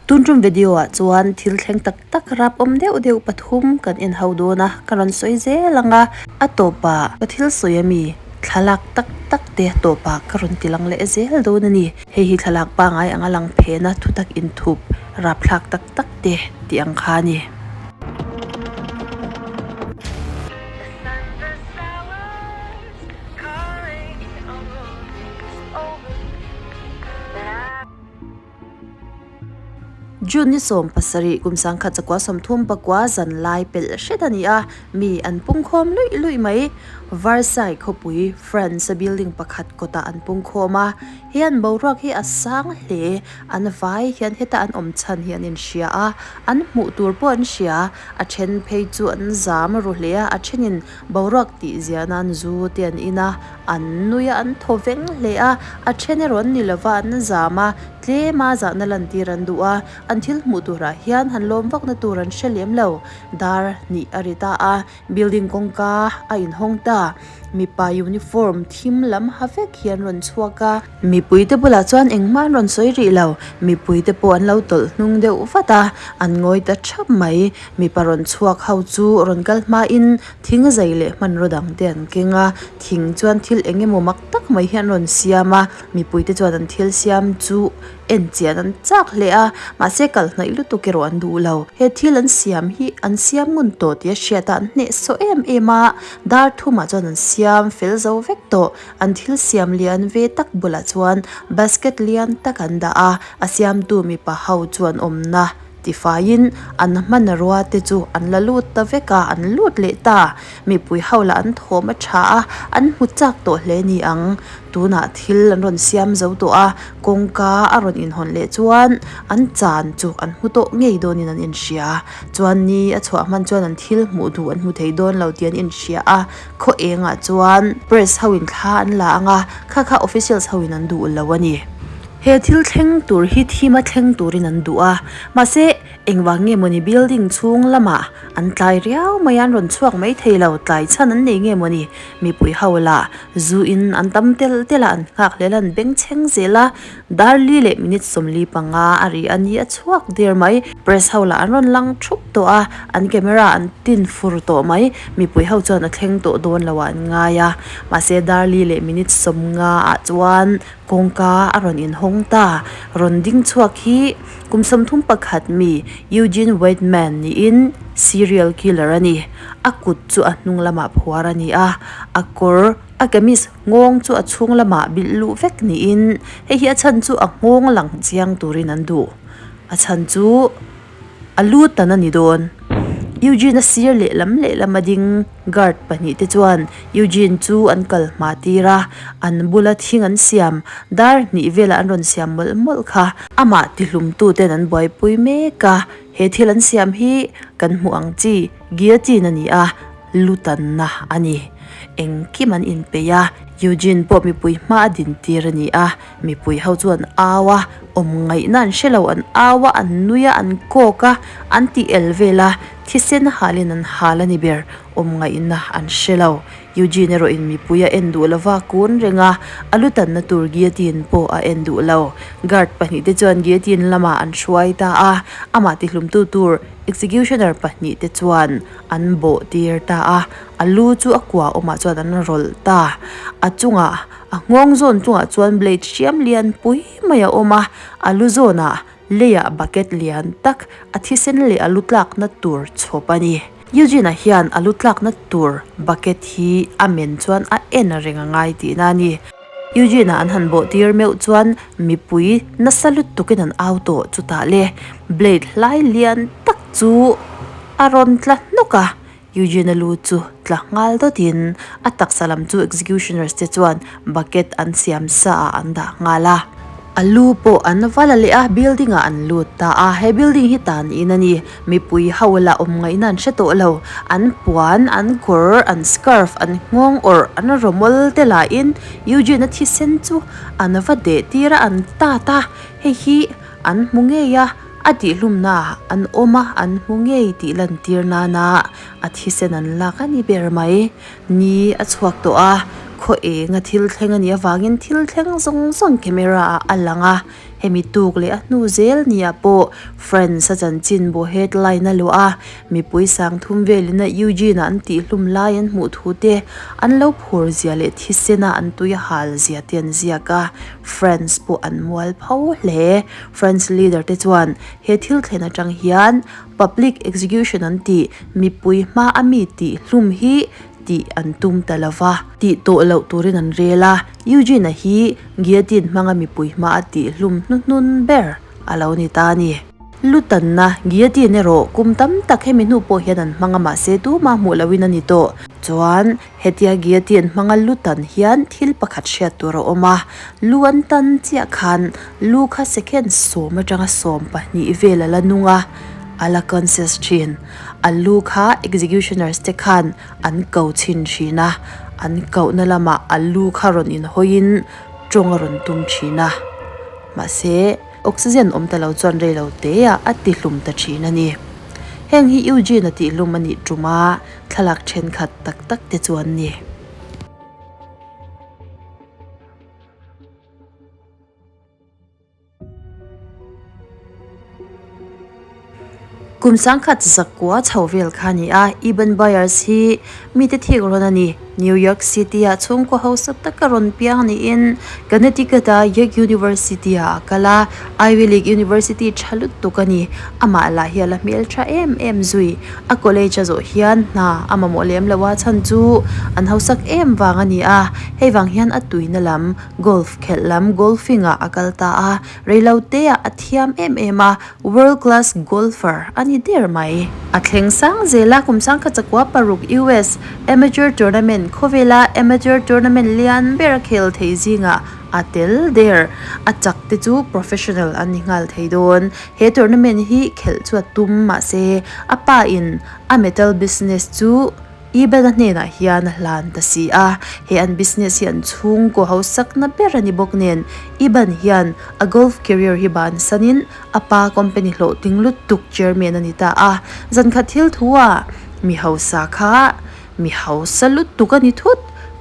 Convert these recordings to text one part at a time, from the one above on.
Tun tum video ah chuan thil thleng tak tak rap awm deuh deuh pathum kan en ho dawn a, ka rawn sawi zel ang a, a tawpah ka thil sawi ami thlalak tak tak te a tawpah ka rawn ti lang leh zel dawn a ni. Hei hi thlalak pangai anga lang phena thutak inthup rapthlak tak tak te tih ang kha a ni. June ni 17 kum sangkhat zakua 34 zan lai pelh hret a ni a, mi an pungkhawm luih luih mai. Versailles khawpui France a building pakhat kawtah an pungkhawm a, he an boruak hi a sang hle. An vai hian heta an awm chhan hi an inhria a, an hmuh tur pawh an hria. A then phei chu an zam ru hle a, a thenin boruak tih zia nan zu te an in a, an nui a, an thaw veng hle a, a then erawh an ni lova an zam a, tlema zahna lantir an duh a, an thil hmuh turah hian han lawm vakna tur an hre lem lo. Dar hnih a ri ta a, building kawngka a inhawng ta. Mipa uniform thim lam ha vek hi an rawn chhuak a. Mipui te bulah chuan engmah an rawn sawi rih lo. Mipui te pawh an lo tawlh hnung deuh vat a, an ngawi ta thap mai. Mipa rawn chhuak ho chu rawn kal hmain thing zai leh hmanraw dang te an keng a, thing chuan thil eng emaw mak tak mai hi an rawn siam a, mipui te chuan an thil siam chu en chian an chak hle a, mahse kal hnaih lutuk erawh an duh lo. He thil an siam hi an siam ngun tawh tih a hriat a, an hnehsawh em em a, dar thumah chuan an siam fel zo vek tawh. An thil siam lian ve tak bulah chuan basket lian tak an dah a, a siamtu mipa ho chu an awmna tifaiin an hmanrua te chu an la lut ta vek a, an lut leh ta. Mipui ho lah an thawm a tha a, an hmu chak tawh hle ni ang. Tunah thil an rawn siam zo tawh a, kawngka a rawn inhawn leh chuan an chan chu an hmu tawh ngei dawnin an inhria. Chuan ni a chhuah hman chuan an thil hmuh duh an hmu thei dawn lo tih an inhria a, khaw engah chuan press ho in thla an la ang a, kha kha officials ho in an duh lo a ni. He thil thleng tur hi thim a thleng turin an duh a, mahse engvang nge mawni building chhung lamah an tlai riau mai a, an rawn chhuak mai thei lo, tlai chhan an nei nge mawni mipui ho lah zu in an tam tel tel a, an nghak hlel a, an beng chheng zel a, dar li leh minute 45 a ri a ni a chhuak der mai, press ho lah an rawn lang thup tawh a, an camera an tin fur tawh mai, mipui ho chuan a thleng tawh dawn lo ah an ngai a, mahse dar li leh minute 50 ah chuan Kawngka a rawn inhawng ta. Rawn ding chhuak hi kum 31 mi Eugene Weidman niin serial killer a ni. A kut chu a hnung lamah phuar a ni a, a kawr, a kamis nghawng chu a chhung lamah bilh luh vek niin hei hi a chhan chu a nghawng lang chiang turin an duh. A chhan chu. A lu tan a ni dawn. Eugene a sir lehlam lehlam a ding guard pahnihte chuan Eugene chu an kal hma tir a, an bula thing an siam dar hnih velah an rawn siam mawlh mawlh kha. Amah tihlumtuten an buaipui mek a, he thil an siam hi kan hmuh ang chi guillotine a ni a, lu tanna a ni. Engkim an inpeih a, Eugene pawh mipui hma a dintir a ni a. Mipui ho chu an au a, awm ngaihna an hre lo, an au a, an nui a, an kawk a, an tih el vel a, thisen halin an hal a ni ber, awm ngaihna an hre lo. Eugene erawhin mipui a en duh lova kun reng a, a lu tanna tur guillotine pawh a en duh lo. Guard pahnihte chuan guillotine lamah an hruai ta a, amah tihlumtu tur executioner pahnihte chuan an bawh tir ta a, a lu chu a kua awmah chuan an rawlh ta, a chungah A nghawng zawn chungah chuan blade hriam lian pui mai a awm a, a lu zawnah leiah bucket lian tak a thisen leh a lu tlakna tur chhawp a ni. Eugene-a hian a lu tlakna tur bucket hi a men chuan a en reng a ngai tihna a ni. Eugene-a an han bawh tir meuh chuan mipui nasa lutukin an au tawh chutah le blade hlai lian tak chu a rawn tla hnawk a. Eugene-a lu chu tla nghal dawtin a taksa lam chu executioners te chuan bucket an siam sa ah an dah nghal a. A lu pawh an va la leh a, building ah an lut ta a, he building hi tan in a ni. Mipui ho lah awm ngaihna an hre tawh lo, an puan, an kawr, an scarf, an nghawng awrh, an rawmawl te lahin Eugene-a thisen chu an va deh tir a, an tat a, hei hi an hmu ngei a. A tihlumna an awm a, an hmu ngei tih lantir nana a thisen an lak a ni ber mai. Ni a chhuak tawh a, khaw enga thil thleng a nih avangin thil thleng zawng zawng camera ah a lang a. Hemi tuk leh a hnu zel nia pawh France a chanchinbu headline a luah a, mipui sangthum velin a Eugene-a an tihhlum lai an hmuh thu te, an lo phur zia leh thisena an tui a hal zia te an ziak a, France pawh an mual pho hle. France leader te chuan he thil thlen atang hian public execution an tih mipui hma a mi tihhlum hi tih an tum ta lo va. Tih tawh loh turin an rel a, Eugene-a hi guillotine hmanga mipui hma a tihhlum hnuhnun ber a lo ni ta a ni. Lutanna guillotine erawh kum tam tak hemi hnu pawh hian an hmang a mahse tumah hmuh lohin a ni tawh. Chuan hetia guillotine hmanga lutan hian thil pakhat hriat tur a awm a, lu an tan chiah khan lu kha second sawm atanga 12 vel a la nung a, a la conscious thin. A lu kha executioners te khan an ko chhin thin a, an kohna lamah a lu kha rawn inhawiin tawng a rawn tum thin a. Mahse, oxygen awm ta lo chuan rei lo teah a tihlum ta thin a ni. Heng hi Eugene-a tihlum a nih tuma thlalak thenkhat tak tak te chu an ni. Kum sangkhat zakua chho vel kha a ni a, Eben Byers hi mite thik rawn a ni. New York City-ah chhungkaw hausa taka rawn piang niin Connecticut-a Yale University-ah a kal a, Ivy League University tha lutuk a ni. Amah lah hi a la hmel tha em em zui. A college a zawh hian hna a mamawh lem lo a, chhan chu an hausak em vang a ni a, hei vang hian a tuina lam Golf khelh lam golfing ah a kal ta a, reilote ah a thiam em em a, world class golfer a ni der mai. A thleng sang zel a, kum sangkhat chakua paruk US Amateur Tournament khawvela amateur tournament lian ber a khel thei zingah a tel der. A chak te chu professional an ni nghal thei dawn. He tournament hi khelh chu a tum mahse a pa in a metal business chu Eben-a hnenah hian a hlan ta si a, he an business hi an chhungkaw hausakna ber a ni bawk nen Eben hian a golf career hi bansanin a pa company hlawhtling lutuk chairman a ni ta a, zankhat thil thu ah mi hausa kha mi hausa lutuk a ni thut,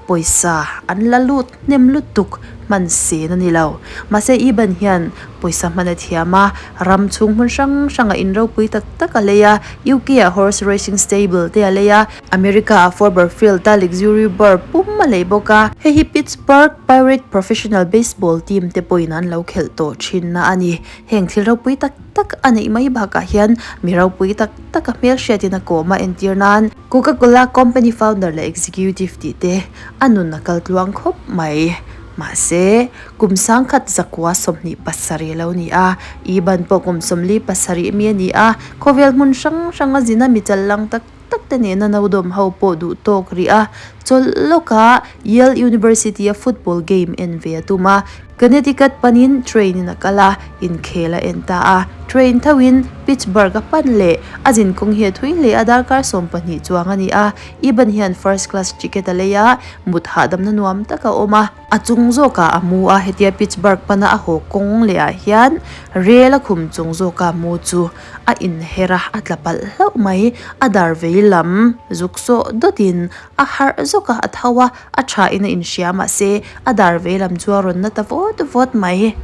pawisa an la lut hnem lutuk hman sen a ni lo. Mahse Eben hian pawisa hman a thiam a, ram chhung hmun hrang hrangah in ropui tak tak a lei a, UK ah horse racing stable te a lei a, America ah Forber Field a luxury bar pum a lei bawk a, hei hi Pittsburgh Pirate professional baseball team te pawhin an lo khelh tawh thinna a ni. Heng thil ropui tak tak a neih mai bakah hian mi ropui tak tak a hmelhriatin a kawm a entir nan Coca-Cola company founder leh executive tih te a nun a kal tluang khawp mai. Mahse, kum sangkhat zakua 27 a lo ni a, Iban pawh kum 47 mi a ni a, khawvel hmun hrang hranga zina mi chal lang tak tak te nena naudawm ho pawh duh tawk rih a, chawlh lawka Yale University a football game en ve a tum a, Connecticut panin train in a kal a, inkhel a en ta a, train thoin Pittsburgh a pan leh a zinkawng hi a thui hle a, darkar 12 chuang a ni a, Iban hian first class ticket a lei a, mut hahdamna nuam tak a awm a. A chung zawkah a mu a, hetia Pittsburgh pana a haw kawng leh ah hian rel a khum chung zawka mu chu a inher a, a tla palh hlauh mai. A dar vei lam zuk sawh dawtin a harh zawk a, a tho a, a thain a inhria mahse a dar vei lam chu a rawn na ta vawt vawt mai.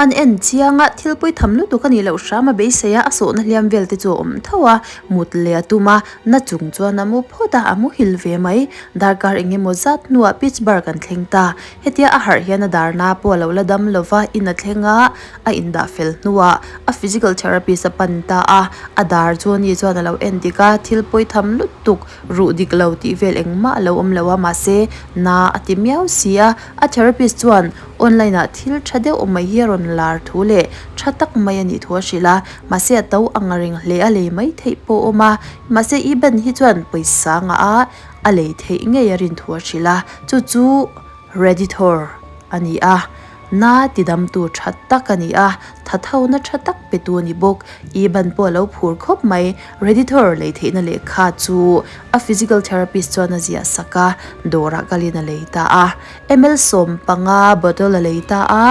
An en chiang a, thil pawi tham lutuk a nih loh hram a beisei a, a sawhna hliam vel te chu a awm tho a, mut leh a tum a, na chung chuan a mu phawt a, a muhil ve mai. Darkar eng emaw zat hnuah Pittsburgh an thleng ta. Hetia a harh hian a darna pawh a lo la dam lo va, in a thleng a, a indah fel hnuah a physical therapist a pan ta a, a dar chu ani chuan a lo en dik a, thil pawi tham lutuk ruh dik lo tih vel engmah a lo awm lo a, mahse na a ti miau si a, a therapist chuan online ah thil tha deuh mai hi a rawn lar thu leh tha tak mai a nih thu a hrilh a, mahse a to ang reng hle a lei mai theih pawh a awm a, mahse Eben hi chuan pawisa ngah a a lei theih ngei a rin thu a hrilh a, chu chu Reditor a ni a, na tidamtu tha tak a ni a, tha thona tha tak petu a ni bawk. Iban pawh a lo phur khawp mai. Reditor lei theihna lehkha chu a physical therapist chuan a ziah sak a, dawrah kalin a lei ta a. Ml 15 bottle a lei ta a.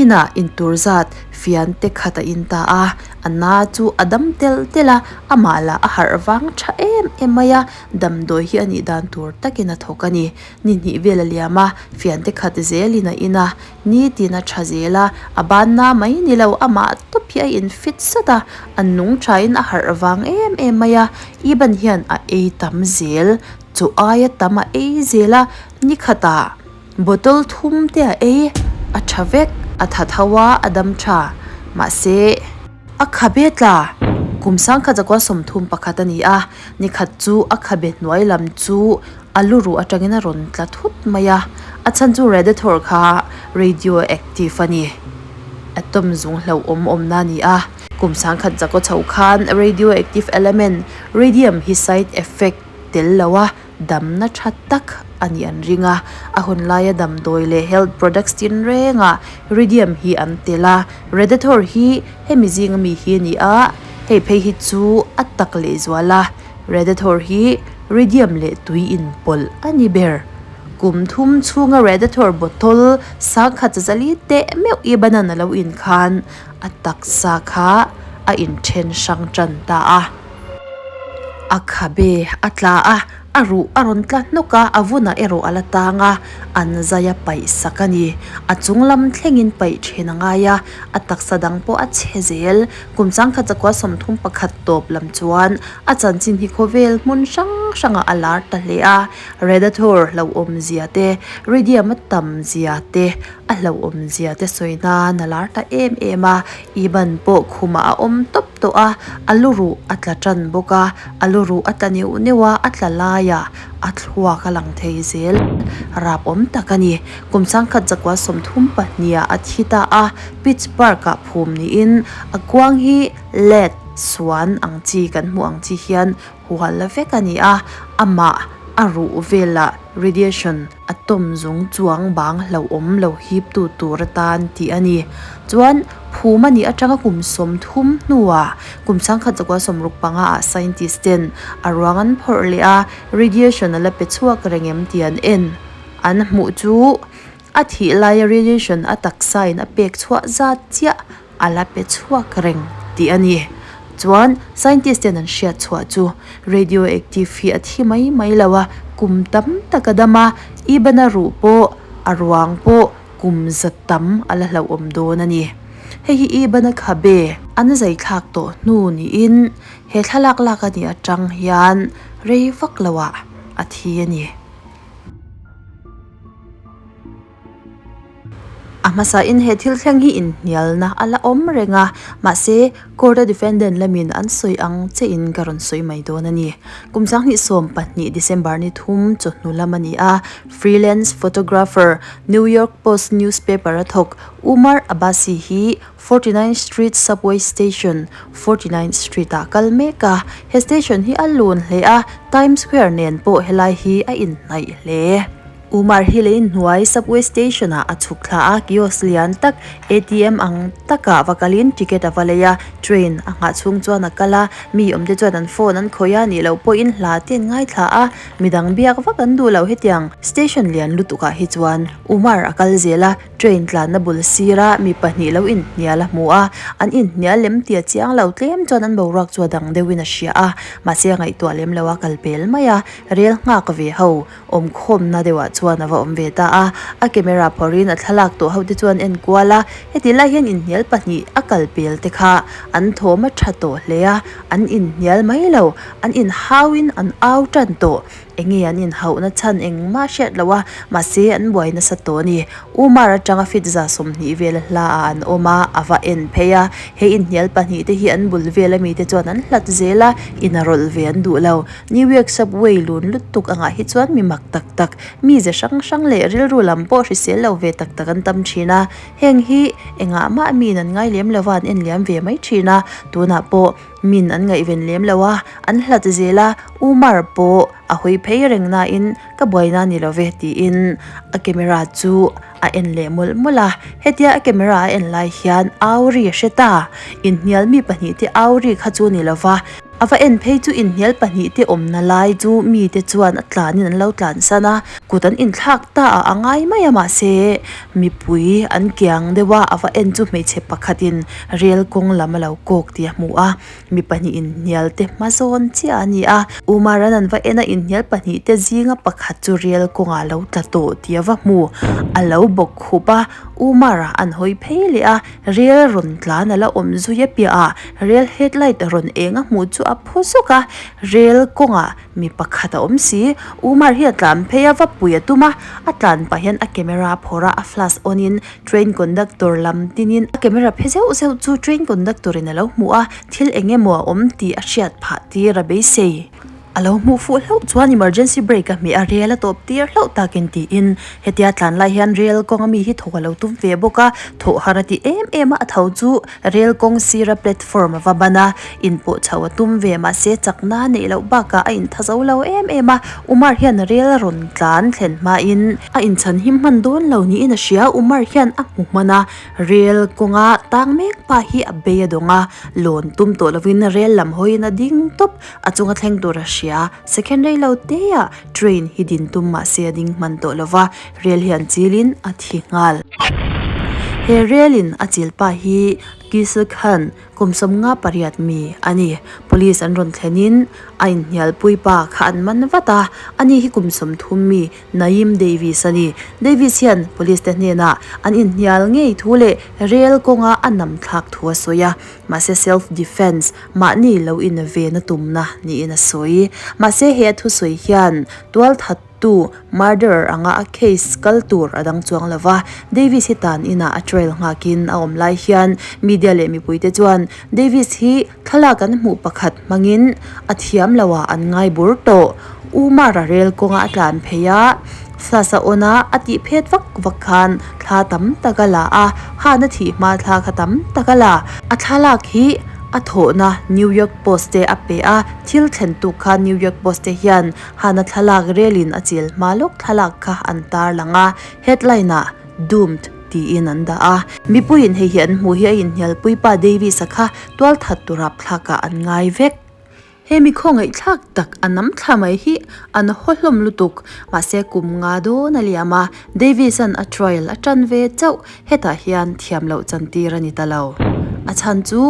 Inah intur zat Fian te khat a in ta a, a na chu a dam telh telh a, amah lah a harh vang tha em em mai a, damdawi hi a nih dan tur takin a thawk a ni. Ni hnih vel a liam a, fian te khat zelin a in a, nitin a tha zel a, a ban na mai ni lo, amah tawp hi a in fit sat a, a nung thain a harh vang em em mai a, Iban hian a ei tam zel, chaw aia tam a ei zel a, ni khatah bottle thum te a ei, a tha vek, a tha tho a, a dam tha, mahse a khabe tla kum sangkhat zakua 31 a ni a, ni khat chu a khabe hnuai lam chu a lu ruh atangin a rawn tla thut mai a, a chhan chu radiator kha radio active a ni, atom zung hlauhawm awmna a ni a, kum sangkhat zakaw chho khan radio active element radium hi side effect tel lo a damna tha tak a nih an ring a, a hun laia damdawi leh health products tinrengah radium hi an tel a, radiator hi hemi zinga mi hi a ni a, hei phei hi chu a tak lehzual a. Radiator hi radium leh tui inpawlh a ni ber. Kum thum chhunga radiator bottle sangkhat zali teh meuh i banan a lo in khan a taksa kha a inthen hrang tan ta a. A khabe a tla a, a ruh a rawn tla hnawk a, a vunah erawh a la tang a, an zai a paih sak a ni. A chung lam thlengin paih then a ngai a, a taksa dang pawh a chhe zel. Kum sangkhat zakua 31 tawp lam chuan a chanchin hi khawvel hmun hrang hrangah a lar ta hle a, Radathor hlauhawmzia te, Radium a tamzia te, a hlauhawmzia te sawi nan a lar ta em em a, Iban pawh khumah a awm tawp tawh a, a lu ruh a tla tan bawk a, a lu ruh a tla neuh neuh a, a tla laiah a thluak a lang thei zel rap awm tak a ni. Kum sangkhat zakua 32 ah a thi ta a, Pittsburgh-ah phum niin a kuang hi let suan ang chi kan hmuh ang chi hian hual la vek a ni a, amah a ruh velah radiation atom zung chuang bang hlauhawm lo hip tu tur atan tih a ni. Chuan phum a nih atanga kum 30 hnuah kum sangkhat zakua 65 ah scientist ten a ruang an phawrh leh a, radiation a la pe chhuak reng em tih an en. An hmuh chu a thih laia radiation a taksa in a pek chhuah zat chiah a la pe chhuak reng tih a ni. Chuan scientist ten an hriat chhuah chu radioactive hi a thi mai mai lo a, kum tam tak a dam a, Ibana ruh pawh a ruang pawh kum za tam a la hlauhawm dawn a ni. Hei hi Ibana khabe an zai thlak tawh hnu niin he thlalak lak a nih atang hian rei vak loah a thi a ni. A hmasain he thil thleng hi inhnialna a la awm reng a, mahse court-a defendant lamin an sawi ang chiahin ka rawn sawi mai dawn a ni. Kum 2012 December ni thum chawhnu lam a ni a, freelance photographer, New York Post newspaper a thawk Umar Abbasi hi 49th Street Subway Station, 49th Street ah kal mek a, he station hi a lun hle a, Times Square nen pawh helai hi a inhnaih hle. Umar hi lei hnuai subway station ah a chhuk thla a, kiosk lian tak ATM ang takah va kalin ticket a va lei a, train a nghah chhung chuan a kal a, mi awmte chuan an phone an khawih a nih loh pawhin hla te an ngaithla a, midang biak vak an duh lo hetiang station lian lutuk ah hi chuan Umar a kal zel a. Train tlanna bul sira mi pahnih lo inhnial a hmu a, an inhnial lem tia chiang lo tlem chuan an boruak chu a dang deuhin a hria a, mahse a ngaihtuah lem lo a kal pel mai a, rel nghak ve ho awmkhawmna deuhah chuan a va awm ve ta a, a camera phawrhin a thlalak tawh ho te chuan en kual a, heti lai hian inhnial pahnih a kal pel te kha an thawm a tha tawh hle a, an inhnial mai lo, an inhauin an au tan tawh. Enge an inhauhna chhan engmah hriat loh a, mahse an buai nasa tawh a ni. Umar atanga fit 20 vela hla ah an awm a, a va en phei a. He inhnial pahnih te hi an bul vel ami te chuan an hlat zel a, in a rawlh ve an duh lo. New York subway lun lutuk angah hi chuan mi mak tak tak, mize hrang hrang leh rilru lam pawh hrisel lo ve tak tak an tam thin a. Heng hi engah mah miin an ngai lem lova an en liam ve mai thin a, tunah pawh Min an ngaihven lem lo a, an hlat zel a, Umar pawh a hawi phei reng nain ka buaina ni lo ve tiin a camera chu a en leh mawlh mawlh a, hetia a camera a en lai hian au ri a hre ta, inhnial mi pahnih te au ri kha chu ni lo va. A va en phei chu inhnial pahnihte awmna lai chu mite chuan a tlanin an lo tlansan a, kut an inthlak ta a a ngai mai a mahse mipui an kiang deuh a, a va en chu hmeichhe pakhatin rel kawng lam a lo kawk tih a hmu a, mi pahnih inhnial te hma zawn chiah a ni a, Umaran an va en a inhnial pahnihte zinga pakhat chu rel kawngah a lo tla tawh tih a va hmu, a lo bawk khup a, Umara an hawi phei leh a. Rel rawn tlan a la awm zui a piahah rel headlight rawn eng a hmuh chu a phu zuk a, rel kawngah mi pakhat a awm si. Umar hi a tlan phei a, va pui a tum a, a tlan pah hian a camera a phawrh a, a flash on in train conductor lam tinin a camera phe zeuh zeuh chu train conductor in a lo hmuh a, thil eng emaw a awm tih a hriat phah tir a beisei. A lo hmuh fuh hlauh chuan emergency brake a hmeh a, rel a tawp tir hlauh takin tiin hetia tlan lai hian rel kawng ami hi thawk a lo tum ve bawk a, thawh har a ti em em a, a tho chu rel kawng sira platform a va ban a, inpawh chho a tum ve mahse chakna a neih loh bakah a intha zo lo em em a, Umar hian rel a rawn tlan thlen hmain a inchhan him hman dawn lo niin a hria, Umar hian a hmu hman a, rel kawnga tang mek pa hi a bei a dawng a, lawn tum tawh lovin rel lam hawiin a ding tawp. A chunga thleng tur a hria. Second rei lo te ah train hi din tum mah se a ding hman tawh lo va, rel hian chilin a thi nghal. He rel in a chil pa hi Kisl Khan kum 58 mi a ni. Police an rawn thlen in a inhnialpui pa kha an man vat a, ani hi kum 30 mi Naeem Davis a ni. Davis hian police te hnenah an inhnial ngei thu leh rel kawnga a nam thlak thu a sawi a. Mahse self defence, mahni lo in ven a tumna niin a sawi. Mahse he a thusawi hian tualthattu, murderer, anga a case kal tur a dang chuang lo va. Davis hi tan inah a trial nghakin a awm lai hian media leh mipuite chuan Davis hi thlalak an hmuh pakhat hmangin a thiam lo ah an ngai bur tawh. Umar a rel kawnga a tlan phei a, flash a on a, a tih phet vak vak khan thla tam tak a la a, han a thih hma thla kha tam tak a la. A thlalak hi a thawhna New York Post te a pe a, thil thlen tuk kha New York Post te hian han a thlalak relin a chil hma lawk thlalak kha an tarlang a, headline ah Doomed tiin an dah a. Mipuiin hei hi an hmuh hi a inhnialpui pa Davis-a kha tualthat tur rapthlakah an ngai vek. He mi khawngaihthlak tak a nam thla mai hi an haw hlawm lutuk. Mahse kum nga dawn a liam a, Davis-a'n a trial a tan ve chauh. Hetah hian thiam loh chantir a ni ta lo. A chhan chu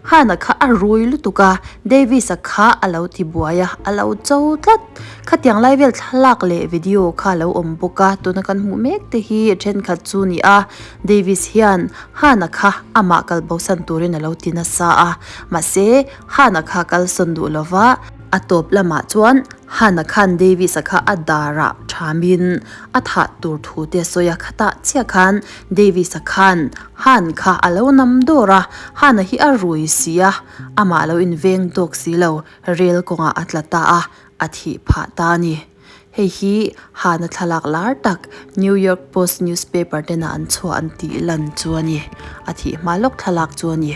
Hana kha a rui lutuk a, Davis-a kha a lo ti buai a, a lo cho tlat. Khatiang lai vel thlalak leh video kha a lo awm bawk a, tuna kan hmuh mek te hi thenkhat chu ni a. Davis hian Hana kha amah kalbosan turin a lo ti nasa a, mahse Hana kha kalsawn duh lova, a tawp lamah chuan Hana khan Davis-a kha a darah thamin a thah tur thu te a sawi a, khatah chiah khan Davis-a khan Han kha a lo nam dawr a, Hana hi a rui si a, amah lo inveng tawk si lo, rel kawngah a tla ta a, a thih phah ta a ni. Hei hi Hana thlalak lar tak New York Post newspaper tena an chhuah an tih lan chu a ni. A thih hma lawk thlalak chu a ni.